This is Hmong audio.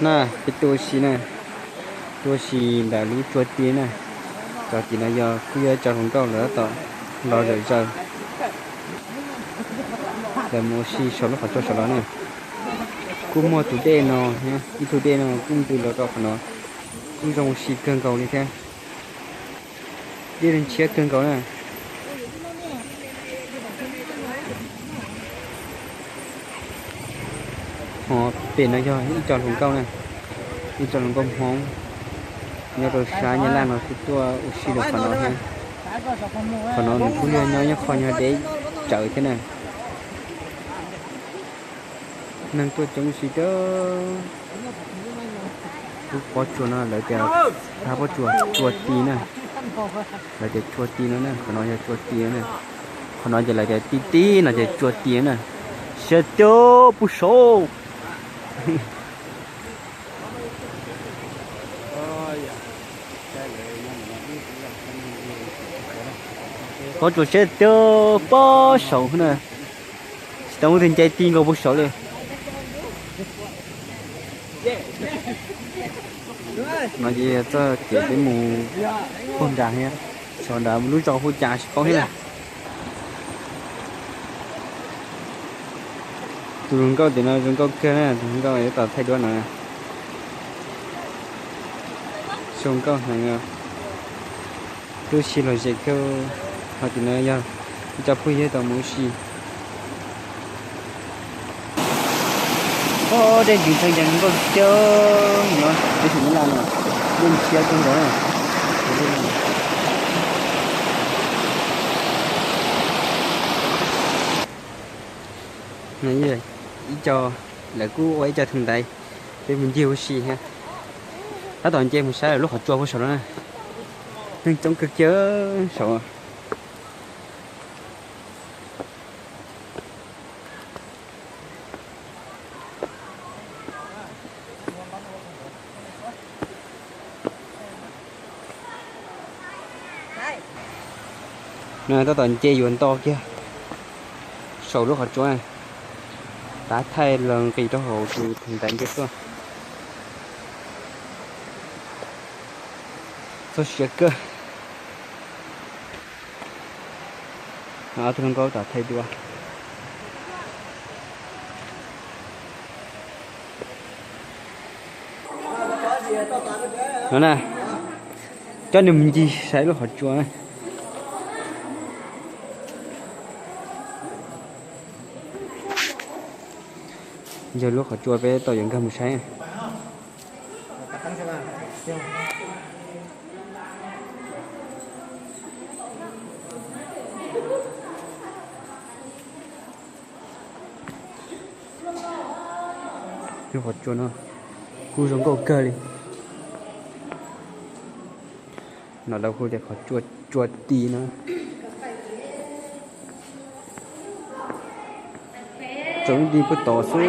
Na, peb tuaj ua si na, tuaj ua si ntawm lub tsua ti na. Cov tim no yog kuj yog cov hluas nkauj lawv tab tom los zawm zaws, lawv mus ua si saum lub qhov tsua saum los na. Kuj muaj tus dej no thiab, ib tug dej no kuj ntws los rau qhov no, kuj zoo ua si kawg nkaus li thiab. Dej ntshiab kawg nkaus na. Ho pem no yog ib co hluas nkauj na, ib co hluas nkauj Hmoob nyob rau sab Nyab Laj no kuj tuaj ua si rau qhov no thiab. Qhov no nws kuj yog nyob nyob qho nyob deb tsawv thiab na. Neeg tuaj coob ua si tiag. Lub pob tsuas no lawv tias, phab pob tsuas tsua ti na, lawv tias tsua ti no na, qhov no yog tsua ti na. Qhov no ces lawv tias ti ti no ces tsua ti na. Siab tiag puag saud. Pob tsuas siab tiag puag saud na. Tsis tau muaj tus nce ti nkaus puag saud li. No ces yog txoj kev peb mus puag nrad thiab, saum nrad lub zos hu cas tsis paub thiab na. Tus hluas nkauj tim no zoo nkauj kawg na, tus hluas nkauj tab tom thaij duab no. Zoo nkauj heev, tuaj ua si lom zem kawg. Ho tim no yog ib co phooj ywg tau mus ua si. Dej ntshiab ntxhee ncees nkauj tiag, no peb saum Nyab Laj no, dej ntshiab kawg nkaus na. Ib co, lawv kuj ua ib co theem ntaiv, peb mus ncig ua si thiab. Tab tom nce mus saib lub qhov tsua puag saud no na. Neeg coob kawg kiag saud. No tab tom nce yuav nto kiag saum lub qhov tsua, tav thaij los nqis rau hauv tus theem ntaiv nce tuaj. Txog siav kawg. Ob tug hluas nkauj tom thaij duab. No na, coj nws mus ncig saib lub qhov tsua na. Yog lub qhov tsua peb tau yuav nkag mus saib. Lub qhov tsua no kuj zoo nkauj kawg li. No lawv hu tias qhov tsua, tsua ti no. Tsaus ntuj puag tod xwb.